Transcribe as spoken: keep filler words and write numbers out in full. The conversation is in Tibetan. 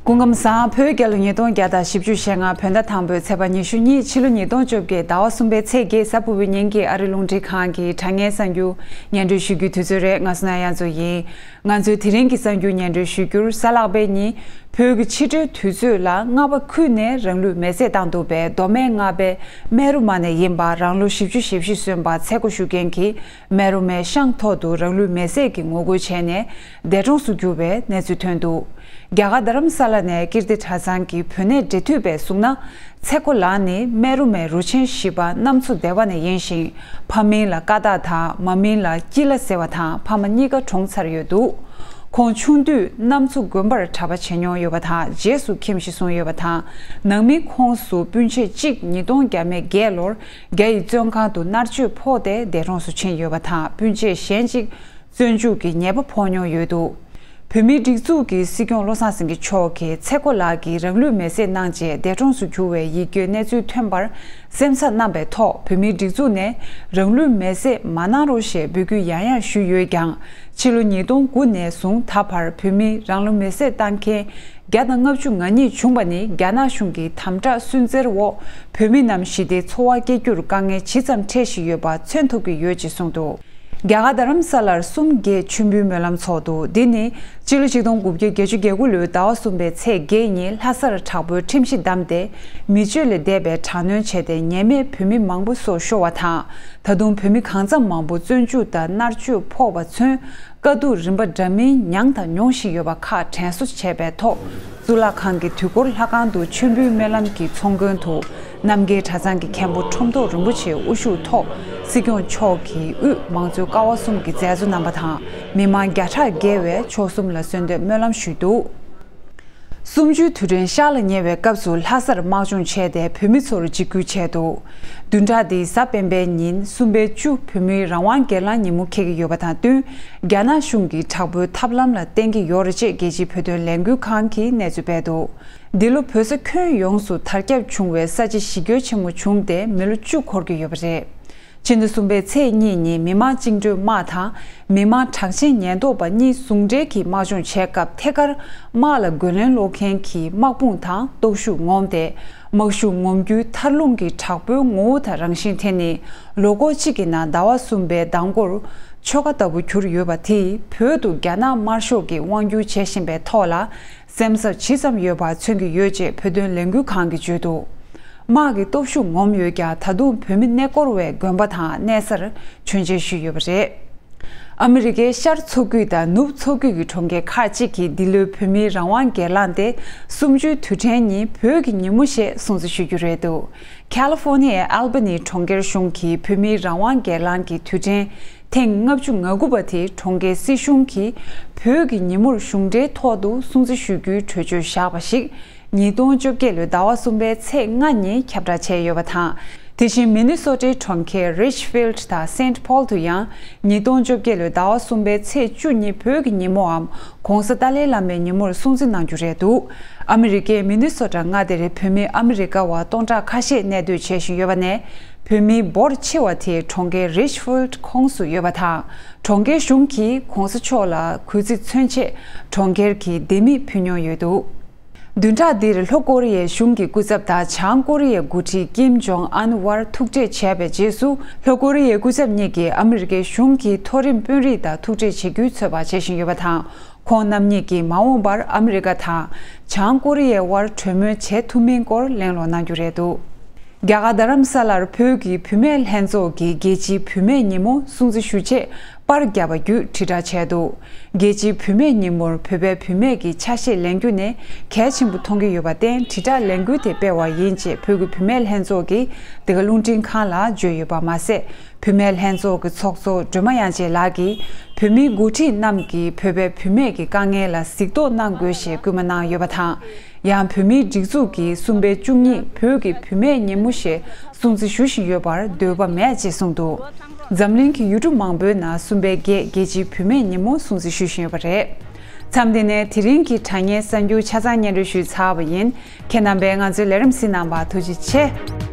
སྐུ་ཁམས་བཟང་། བོད་རྒྱལ་ལོ་ཉིས་སྟོང་བརྒྱ་དང་བཞི་བཅུ་ཞེ་ལྔ་བོད་ཟླ་དང་པོའི་ཚེས་པ་ཉི་ཤུ་གཉིས། ཕྱི་ལོ་ཉིས་སྟོང་བཅོ་བརྒྱད་ཟླ་བ་གསུམ་པའི་ཚེས་བརྒྱད། གཟའ་ཕུར་བུའི་ཉིན་གྱི་ཨ་རི་རླུང་འཕྲིན་ཁང་གི་དྲ་བརྙན་གསར་འགྱུར་སྙན་སྒྲོན་ཞུ་རྒྱུའི་དུས་ཚོད་རེད། ང་སོ་ན་གཡང་མཚོ་ཡིན། ང་ཚོའི་དེ་རིང་གི་གསར་འགྱུར་སྙན་སྒྲོན་ཞུ་རྒྱུར། གཟའ་ལྷག་པའི་ཉིན་བོད་ཀྱི་ཕྱི་དྲོའི་དུས་ཚོད་ལ་རྔ་པ་ཁུལ་ནས་རང་ལུས་མེར་སྲེག་བཏང་འདུག་པའི་མདོ་སྨད་རྔ་པའི་སྨད་རུ་མ་ནས་ཡིན་པ་རང་ལོ་བཞི་བཅུ་ཞེ་བཞི་སོན་པ་ཚེ་སྒོ་ཞུ་མཁན་གྱི་སྨད་རུ་མའི་ཤང་ཐོག་ཏུ་རང་ལུས་མེར་སྲེག་གི་ངོ་རྒོལ་བྱས་ནས་འདས་གྲོངས་སུ་གྱུར་བའི་གནས་ཚུལ་ཐོན་འདུག། རྒྱ་གར་རྡ་རམ་ས་ལ་ནས་ཀིརྟི་གྲྭ་ཚང་གི་བུད་གནས་འབྲེལ་མཐུད་པས་གསུངས་ན། ཚེ་སྒོ་ལགས་ནི་སྨད་རུ་མའི་རུ་ཆེན་བཞི་པ་གནམ་མཚོ་སྡེ་བ་ནས་ཡིན་ཞིང་། ཕ་མིང་ལ་ཀ་དག་དང་མ་མིང་ལ་སྐྱིད་ལ་ཟེར་བ་དང་ཕ་མ་གཉིས་ཀ་གྲོངས་ཚར་ཡོད་འདུག། ཁོང་ཆུང་དུས་གནམ་མཚོ་དགོན་པར་གྲྭ་པ་བྱེད་མྱོང་ཡོད་པ་དང་རྗེས་སུ་ཁྱིམ་གཞིས་བཟུང་ཡོད་པ་དང་། ནང་མི་ཁོངས་སུ་སྤུན་མཆེད་གཅིག་ཉིས་སྟོང་བརྒྱད་ལོར་རྒྱ་ཡི་བཙོན་ཁང་དུ་མནར་གཅོད་ཕོག་སྟེ་འདས་གྲོངས་སུ་ཕྱིན་ཡོད་པ་དང་། སྤུན་མཆེད་གཞན་གཅིག་བཙོན་འཇུག་གི་ཉེས་པ་ཕོག་མྱོང་ཡོད་འདུག། བོད་མིའི་སྒྲིག་འཛུགས་ཀྱི་སྲིད་སྐྱོང་བློ་བཟང་སེང་གེ་མཆོག་གིས་ཚེ་སྒོ་ལགས་ཀྱིས་རང་ལུས་མེར་སྲེག་གནང་རྗེས་འདས་གྲོངས་སུ་གྱུར་བའི་ཡིད་སྐྱོའི་གནས་ཚུལ་ཐོན་པར་སེམས་འཚབ་གནང་པའི་ཐོག། བོད་མིའི་སྒྲིག་འཛུགས་ནས་རང་ལུས་མེར་སྲེག་མ་གནང་རོགས་ཞེས་འབོད་སྐུལ་ཡང་ཡང་ཞུས་ཡོད་ཀྱང་། ཕྱི་ལོ་ཉིས་སྟོང་དགུ་ནས་བཟུང་ད་བར་བོད་མིས་རང་ལུས་མེར་སྲེག་བཏང་མཁན་བརྒྱ་དང་ལྔ་བཅུ་ང་གཉིས་བྱུང་བ་ནི་རྒྱ་ནག་གཞུང་གི་དམ་དྲག་སུན་གཙེར་འོག་བོད་མི་རྣམས་ཞི་བདེའི་འཚོ་བ་སྐྱེལ་རྒྱུར་དཀའ་ངལ་ཇི་ཙམ་འཕྲད་བཞིན་ཡོད་པ་མཚོན་ཐུབ་ཀྱི་ཡོད་ཅེས་གསུངས་འདུག། རྒྱ་གར་རྡ་རམ་ས་ལར་གསུམ་བརྒྱད་མཆོད་འབུལ་སྨོན་ལམ་ཚོགས་འདུག། འདི་ནི་སྤྱི་ལོ་ཆིག་སྟོང་དགུ་བརྒྱ་བརྒྱད་ཅུ་གྱ་དགུ་ལོའི་ཟླ་བ་གསུམ་པའི་ཚེས་བརྒྱད་ཉིན་ལྷ་སར་དྲག་པོའི་ཁྲིམས་གཞི་བསྡམས་ཏེ་མི་སྤྱོད་ལས་འདས་པའི་དྲག་གནོན་བྱས་ཏེ་ཉེས་མེད་བོད་མི་མང་པོ་སྲོག་ཤོར་བ་དང་། ད་དུང་བོད་མི་གང་འཚམ་མང་པོ་བཙོན་འཇུག་དང་མནར་གཅོད་ཕོག་པ་མཚོན། དཀའ་སྡུག་རིམ་པ་འདྲ་མིན་མྱངས་དང་མྱོང་བཞིན་ཡོད་པ་ཁག་དྲན་གསོ་བྱས་པའི་ཐོག། གཙུག་ལག་ཁང་གི་དུས་འཁོར་ལྷ་ཁང་དུ་མཆོད་འབུལ་སྨོན་ལམ་གྱི་ཚོགས་མགོན་དུ་རྣམ་རྒྱལ་གྲྭ་ཚང་གི་མཁན་པོ་ཁྲོམ་ཐོག་རིན་པོ་ཆེའི་དབུ་བཞུགས་ཐོག་སྲིད་སྐྱོང་མཆོག་གིས་དབུས་མང་གཙོའི་ཀ་བ་གསུམ་གྱི་མཛད་གཙོ་རྣམ་པ་དང་མི་མང་བརྒྱ་ཕྲག་བརྒལ་བས་མཆོག་གསུམ་ལ་གསོལ་འདེབས་སྨོན་ལམ་ཞུས་འདུག། གསུམ་བཅུའི་དུས་དྲན་ཤར་ལ་ཉེ་བའི་སྐབས་སུ་ལྷ་སར་དམག་སྦྱོང་བྱས་ཏེ་བོད་མི་ཚོར་འཇིགས་སྐུལ་བྱས་འདུག། བདུན་ཕྲག་འདིའི་གཟའ་སྤེན་པའི་ཉིན་གསུམ་པའི་བཅུ་བོད་མིའི་རང་དབང་སྒེར་ལངས་ཉིན་མོ་འཁེལ་གྱི་ཡོད་པ་དང་བསྟུན། རྒྱ་ནག་གཞུང་གིས་དྲག་པོའི་ཐབས་ལམ་ལ་བརྟེན་གྱི་ཡོད་རེད་ཅེས་རྒྱལ་སྤྱིའི་བོད་དོན་ལས་འགུལ་ཁང་གིས་གནས་ཚུལ་སྤེལ་འདུག། འདི་ལོ་བོད་ས་ཁྱོན་ཡོངས་སུ་དར་ཁྱབ་བྱུང་བའི་ས་བྱི་ཞི་རྒོལ་ཆེན་མོ་བྱུང་སྟེ་མི་ལོ་བཅུ་འཁོར་གྱི་ཡོད་པ་རེད། ཕྱི་ཟླ་གསུམ་པའི་ཚེས་གཉིས་ཉིན་མི་དམངས་བཅིངས་འགྲོལ་དམག་དང་མི་དམངས་དྲག་ཆས་ཉེན་རྟོག་པ་གཉིས་ཟུང་འབྲེལ་གྱིས་དམག་སྦྱོང་བྱས་སྐབས་ཐད་ཀར་དམག་ལ་རྒོལ་ལན་སློག་མཁན་གྱི་དམག་དཔུང་དང་སྟོབས་ཤུགས་ངོམ་སྟེ། དམག་ཤུགས་ངོམ་རྒྱུའི་མཐར་ལྷུང་གི་དྲག་པོའི་ངོ་བོ་དང་རང་བཞིན་དེ་ནི་ལོ་འཁོར་གཅིག་གི་ནང་ཟླ་བ་གསུམ་པའི་ཟླ་འགོར་ཆོ་ག་ལྟ་བུ་གྱུར་ཡོད་པ་དེས་བོད་དུ་རྒྱ་ནག་དམར་ཤོག་གིས་དབང་བསྒྱུར་བྱེད་བཞིན་པའི་ཐོག་ལ། སེམས་འཚབ་ཇི་ཙམ་ཡོད་པ་མཚོན་གྱི་ཡོད་ཅེས་བོད་དོན་ལས་འགུལ་ཁང་གིས་བརྗོད་འདུག། དམག་གི་སྟོབས་ཤུགས་ངོམ་ཡོད་ཀྱང་ད་དུང་བོད་མི་གནས་སྐོར་བས་དགོན་པ་དང་གནས་སར་མཆོད་མཇལ་ཞུས་ཡོད་པ་རེད། ཨ་མི་རི་ཀའི་ཤར་མཚོ་ཁུལ་དང་ནུབ་མཚོ་ཁུལ་གྱི་གྲོང་ཁྱེར་ཁག་ཅིག་གིས་འདི་ལོའི་བོད་མིའི་རང་དབང་སྒེར་ལངས་ཏེ་གསུམ་བཅུའི་དུས་དྲན་ཉིན་བོད་ཀྱི་ཉིན་མོ་ཞེས་སྲུང་བརྩི་ཞུ་རྒྱུ་རེད་འདུག། ཁ་ལི་ཧྥོ་ནི་ཡའི་ཨལ་བྷ་ནི་གྲོང་ཁྱེར་གཞུང་གིས་བོད་མིའི་རང་དབང་སྒེར་ལངས་ཀྱི་དུས་དྲན་ཐེངས་ལྔ་བཅུ་ང་དགུ་པ་དེ་གྲོང་ཁྱེར་སྲིད་གཞུང་གིས་བོད་ཀྱི་ཉིན་མོར་གཞུང་འབྲེལ་ཐོག་ཏུ་སྲུང་བརྩི་ཞུ་རྒྱུའི་གྲོས་ཆོད་བཞག་པ་ཞིག་ཉིས་སྟོང་བཅོ་བརྒྱད་ལོའི་ཟླ་བ་གསུམ་པའི་ཚེས་ལྔ་ཉིན་ཁྱབ་བསྒྲགས་བྱས་ཡོད་པ་དང་། དེ་བཞིན་མི་ནི་སོ་ཊའི་གྲོང་ཁྱེར་རིཆ་ཕིལ་ཌི་དང་སེན་ཊི་ཕོལ་དུ་ཡང་ཉིས་སྟོང་བཅོ་བརྒྱད་ལོའི་ཟླ་བ་གསུམ་པའི་ཚེས་བཅུ་ཉིན་བོད་ཀྱི་ཉིན་མོའམ་༧གོང་ས་ཏཱ་ལའི་བླ་མའི་ཉིན་མོར་སྲུང་བརྩི་གནང་རྒྱུ་རེད་འདུག། ཨ་མི་རི་ཀའི་མི་ནི་སོ་ཊ་མངའ་སྡེ་རེད། བོད་མི་ཨ་མི་རི་ཀ་བ་སྟོང་ཕྲག་ཁ་ཤས་གནས་སྡོད་བྱེད་བཞིན་ཡོད་པ་ནས། བོད་མིའི་འབོར་ཆེ་བ་དེ་གྲོང་ཁྱེར་རིཆ་ཕིལ་ཌི་ཁོངས་སུ་ཡོད་པ་དང་། གྲོང་ཁྱེར་གཞུང་གིས་གོང་ས་མཆོག་ལ་གུས་བརྩི་མཚོན་ཆེད་གྲོང་ཁྱེར་གྱི་ལྡེ་མིག་ཕུལ་མྱོང་ཡོད་འདུག། བདུན་ཕྲག་འདིར་ལྷོ་ཀོ་རི་ཡའི་གཞུང་གི་སྐུ་ཚབ་དང་བྱང་ཀོ་རི་ཡའི་འགོ་ཁྲིད་ཀིམ་ཇོང་ཨན་དབར་ཐུག་འཕྲད་བྱས་པའི་རྗེས་སུ། ལྷོ་ཀོ་རི་ཡའི་སྐུ་ཚབ་གཉིས་ཀྱིས་ཨ་མི་རི་ཀའི་གཞུང་གི་མཐོ་རིམ་དཔོན་རིགས་དང་ཐུག་འཕྲད་བྱེད་རྒྱུའི་ཚོད་དཔག་བྱེད་བཞིན་ཡོད་པ་དང་། ཁོང་རྣམ་གཉིས་ཀྱིས་མ་འོངས་པར་ཨ་མི་རི་ཀ་དང་བྱང་ཀོ་རི་ཡའི་དབར་གྲོས་མོལ་བྱེད་ཐུབ་མིན་སྐོར་གླེང་སློང་གནང་རྒྱུ་རེད་འདུག། རྒྱ་གར་རྡ་རམ་ས་ལར་བོད་ཀྱི་བུད་མེད་ལྷན་ཚོགས་ཀྱིས་རྒྱལ་སྤྱིའི་བུད་མེད་ཉིན་མོ་སྲུང་བརྩི་ཞུ་ཆེད་པར་བརྒྱབ་པ་བརྒྱུད་དྲིལ་བསྒྲགས་བྱས་འདུག། རྒྱལ་སྤྱིའི་བུད་མེད་ཉིན་མོར་བོད་པའི་བུད་མེད་ཀྱི་ཆ་ཤས་ལེན་རྒྱུ་ནི་གལ་ཆེན་པོ་མཐོང་གི་ཡོད་པར་བརྟེན་དྲིལ་བསྒྲགས་ལས་འགུལ་དེ་སྤེལ་བ་ཡིན་ཅེས་བོད་ཀྱི་བུད་མེད་ལྷན་ཚོགས་ཀྱིས་འདི་ག་རླུང་འཕྲིན་ཁང་ལ་བརྗོད་ཡོད་པ་མ་ཟད། བུད་མེད་ལྷན་ཚོགས་ཀྱི་ཚོགས་གཙོ་སྒྲོལ་མ་དབྱངས་ཅན་ལགས་ཀྱིས་བོད་མིའི་འགོ་ཁྲིད་རྣམས་ཀྱིས་བོད་པའི་བུད་མེད་ཀྱི་དཀའ་ངལ་ལ་གཟིགས་རྟོག་གནང་དགོས་ཞེས་སྐུལ་མ་གནང་ཡོད་པ་དང་། ཡང་བོད་མིའི་སྒྲིག་འཛུགས་ཀྱིས་གསུམ་པའི་བཅུ་གཉིས་བོད་ཀྱི་བུད་མེད་ཉིན་མོ་ཞེས་སྲུང་བརྩི་ཞུ་བཞིན་ཡོད་པར་འདོད་པ་མེད་ཅེས་གསུངས་འདུག། འཛམ་གླིང་གི་ཡུལ་གྲུ་མང་པོའི་ནང་གསུམ་པའི་བརྒྱད་རྒྱལ་སྤྱིའི་བུད་མེད་ཉིན་མོ་སྲུང་བརྩི་ཞུ་བཞིན་ཡོད་པ་རེད། མཚམས་འདི་ནས་དེ་རིང་གི་དྲ་བརྙན་གསར་འགྱུར་ཆ་ཚང་སྙན་སྒྲོན་ཞུས་ཚར་བ་ཡིན། ཁྱེད་རྣམ་པས་ང་ཚོའི་ལས་རིམ་གཟིགས་གནང་བར་ཐུགས་རྗེ་ཆེ།